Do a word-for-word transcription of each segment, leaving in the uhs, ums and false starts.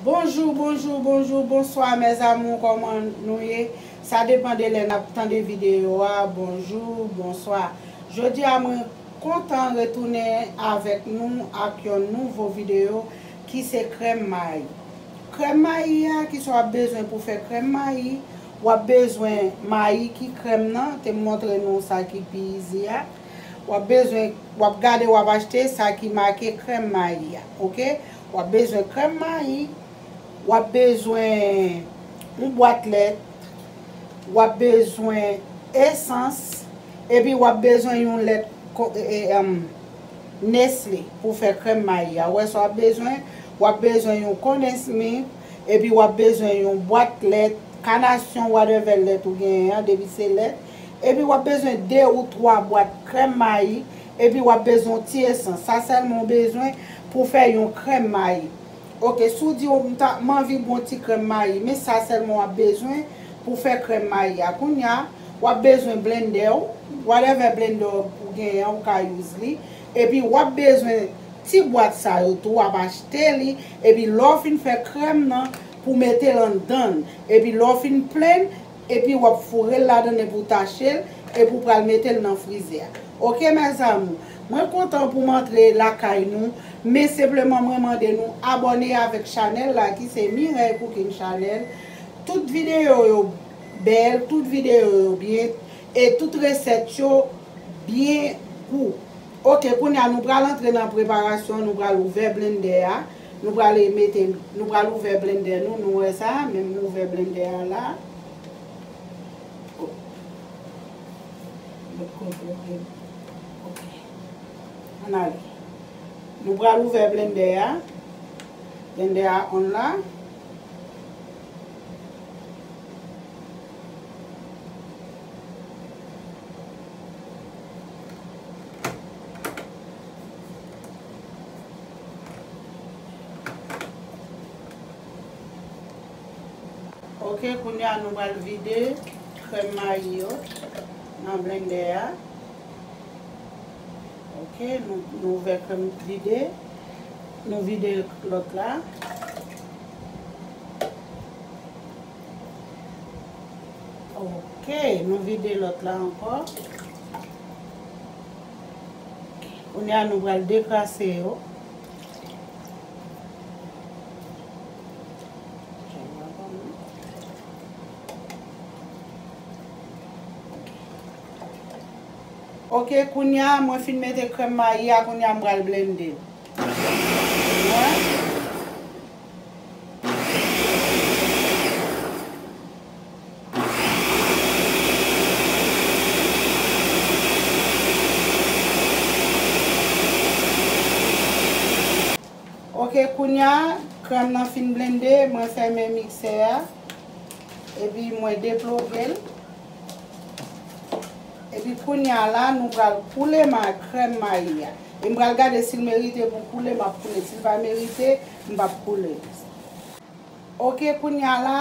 Bonjou, bonjou, bonjou, bonswa, mes amours, kòman nou ye? Sa depann de lè n ap tande videyo a. Bonjou, bonswa. Jodi a, mwen kontan retounen avèk nou ak yon nouvo videyo ki se krèm mayi. Krèm mayi a, kisa w ap bezwen pou fè krèm mayi? W ap bezwen mayi ki krèm nan, te m montre nou sa ki pi izi a. W ap bezwen, w ap gade, w ap achte sa ki make krèm mayi a, oke? W ap bezwen krèm mayi, w ap bezwen yon bwat lèt, w ap bezwen esans, epi w ap bezwen yon lèt ko-, e, e, em, Nestle pou fè krèm mayi a. Ou wè sa w ap bezwen? W ap bezwen yon condensed milk, epi w ap bezwen yon bwat lèt, kanasyon, whatever lèt ou genyen an, depi se lèt. Epi w ap bezwen de ou twa bwat krèm mayi, epi w ap bezwen yon ti esans. Sa sèlman w bezwen pou fè yon krèm mayi. Oke, si w di w, "M ta, m anvi bon ti krèm mayi," men sa sèlman w ap bezwen pou fè krèm mayi a. Kounye a, w ap bezwen blendè w, whatever blendè w genyen an, ou ka use li. Epi w ap bezwen ti bwat sa yo tou, w ap achte li. Epi lè w fin fè krèm nan, pou mete l anndan l. Epi lè w fin plen, epi w ap foure l ladan l epi w tache l, epi w pral mete l nan frizè a. Oke, mes amours, mwen kontan pou m antre lakay nou, men senpleman mwen mande nou abòne avèk chanèl la ki se Mireille Cooking Channel. Tout videyo yo bèl, tout videyo yo byen, e tout resèt yo byen gou. Oke, kounye a nou pral antre nan preparasyon, nou pral ouvè blendè a. Nou pral mete, nou pral ouvè blendè nou, nou wè sa, men m ouvè blendè a la. Lòt kote, oke. Oke. Ann ale. Nou pral ouvè blendè a. Blendè a on la. Oke, kounye a nou pral vide krèm mayi yo nan blendè a. Oke, nou, nou ouvè krèm vide. Nou vide lòt la. Oke, nou vide lòt la ankò. Kounye a nou pral dekrase yo. Oke, kounye a mwen fin mete krèm mayi a, kounye a m pral blende. Wè. Oke, kounye a, krèm nan fin blende, mwen fèmen miksè a, epi mwen deploge l. Epi kounye a la, nou pral koule ma-, krèm mayi a. E m pral gade si l merite pou koule, m ap koule. Si l pa merite, m p ap koule. Oke, kounye a la,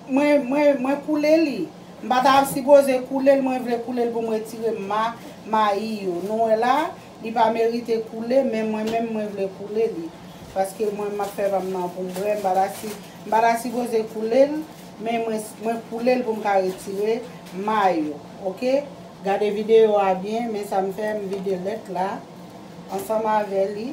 mwen, mwen, mwen koule li. M pa ta sipoze koule l, mwen vle koule l pou m retire ma-, mayi yo. Nou wè la, li pa merite koule, men mwen menm, mwen vle koule li. Paske mwen, m ap fè pa m nan pou m bwè, m pa ta si, m pa ta sipoze koule l, men mwen, mwen koule l pou m ka retire ma yo, oke? Gade videyo a byen, men sa m fè, m vide lèt la ansanm avè li.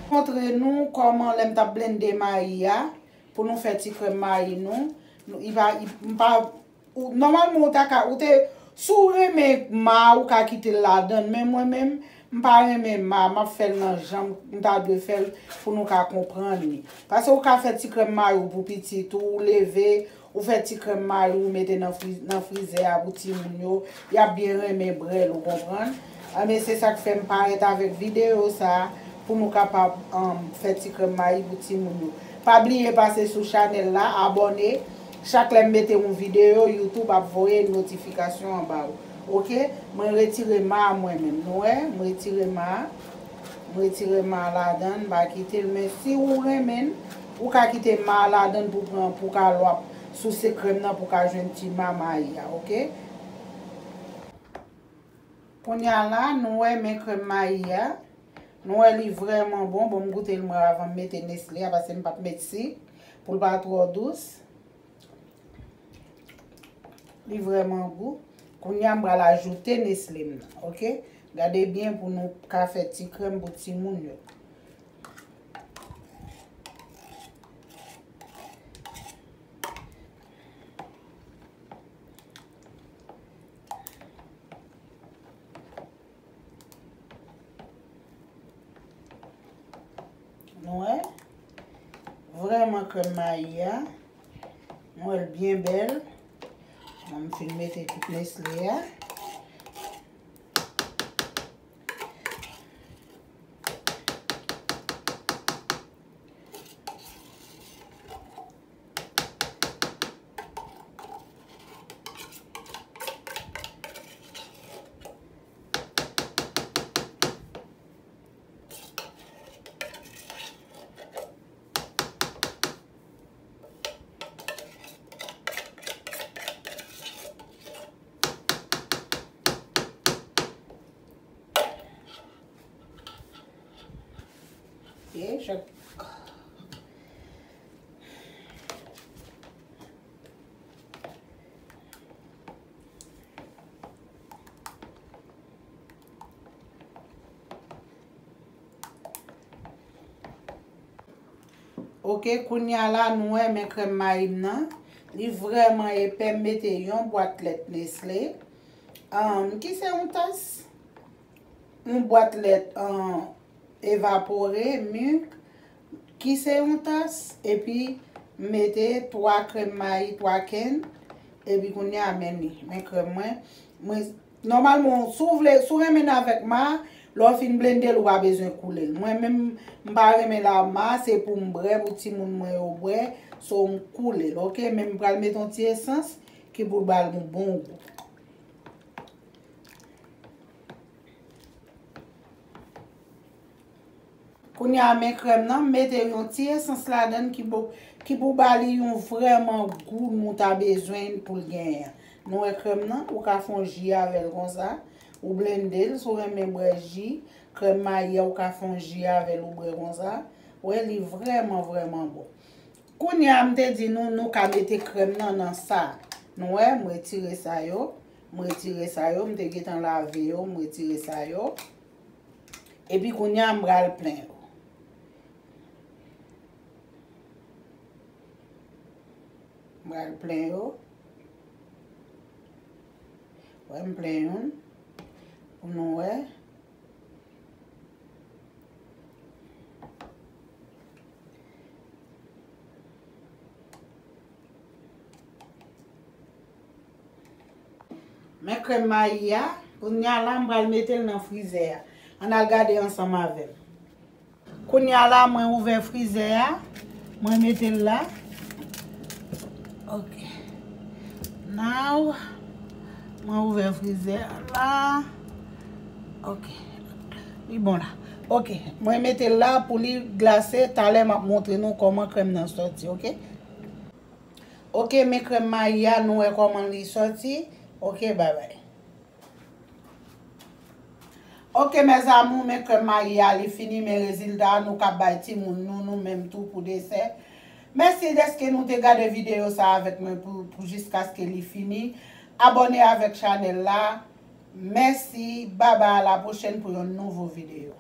Montre nou kòman lè m t ap blende mayi a, pou nou fè ti krèm mayi nou. Nou, i pa, i, m pa, ou, nòmalman, ou ta ka, ou te, si w renmen ma, ou ka kite l ladan l, men mwen menm, m pa renmen ma, m ap fè l nan jan m ta dwe fè l pou nou ka konprann li. Paske ou ka fè ti krèm mayi w pou pitit ou, ou leve, ou fè ti krèm mayi w, ou mete nan fri-, nan frizè a pou timoun yo, y ap byen renmen bwè l, ou konprann? Anben, se sa k fè m parèt avèk videyo sa a, pou nou kapab, um, fè ti krèm mayi pou timoun yo. Pa bliye pase sou chanèl la, abòne. Chak lè m mete yon videyo, YouTube ap voye notifikasyon anba w. Oke? Mwen retire ma a mwen menm. Nou wè? M retire ma a. M retire ma a ladan l, m pa kite l. Men si ou renmen l, ou ka kite ma a ladan l pou pran, pou ka lwap souse krèm nan, pou ka jwenn ti ma mayi a, oke? Kounye a la, nou wè men krèm mayi a. Nou wè li vrèman bon. Bon, m goute l mwen avan m mete Nestle a, paske m p ap met sik pou l pa twò dous. Li vrèman gou. Kounye a, m pral ajoute Nestle m nan, oke? Gade byen pou nou ka fè ti krèm pou timoun yo. Nou wè? Vrèman krèm mayi a. Nou wè l byen bèl. Bon, m fin mete tout Nestle a. Ok, je Ok, kounye a la, nou wè men krèm mayi m nan. Li vrèman epè, m mete yon bwat lèt Nestle. Ahn, ki se yon tas? Yon bwat lèt, ahn, evapore, milk, ki se yon tas, epi m mete twa krèm mayi, twa kenn, epi kounye a men li, men krèm mwen. Mwen, nòmalman, si w vle, si w renmen l avèk ma, lè w fin blende l, ou pa bezwen koule l. Mwen menm, m pa renmen l a ma, se pou m bwè, pou timoun mwen yo bwè, so m koule l, oke? Men m pral mete yon ti esans ki pou l ba l yon bon gou. Kounye a, men krèm nan, m mete yon ti esans ladan l ki pou, ki pou ba li yon vrèman gou nou ta bezwen pou l genyen an. Nou wè krèm nan, ou ka fè yon ji avè l konsa, ou blende l, si w renmen bwè ji, krèm mayi a, ou ka fè yon ji avè l, ou bwè konsa. Ou wè, li vrèman, vrèman bon. Kounye a, m te di nou, nou ka mete krèm nan nan sa. Nou wè, m retire sa yo, m retire sa yo, m te gentan lave yo, m retire sa yo. Epi kounye a, m pral plen yo. M pral plen yo. Wè, m plen youn. Pou nou wè. Men krèm mayi a, kounye a la, m pral mete l nan frizè a. Ann al gade ansanm avè m. Kounye a la, mwen ouvè frizè a, mwen mete l la. Ok. Now, mwen ouvè frizè a la. Ok. Li bon la. Ok, mwen mete l la pou li glase. Talè m ap montre nou kòman krèm nan sòti, ok? Ok, men krèm mayi a, nou wè kòman li sòti. Ok, babay. Ok, mes amours, men krèm mayi a, li fini, men rezilta a nou ka bay timoun nou, nou menm tou pou desè. Mèsi dèske nou te gade videyo sa avèk mwen pou, pou jiskaske li fini. Abòne avèk chanèl la. Mèsi, babay, a la pwochèn pou yon nouvo videyo.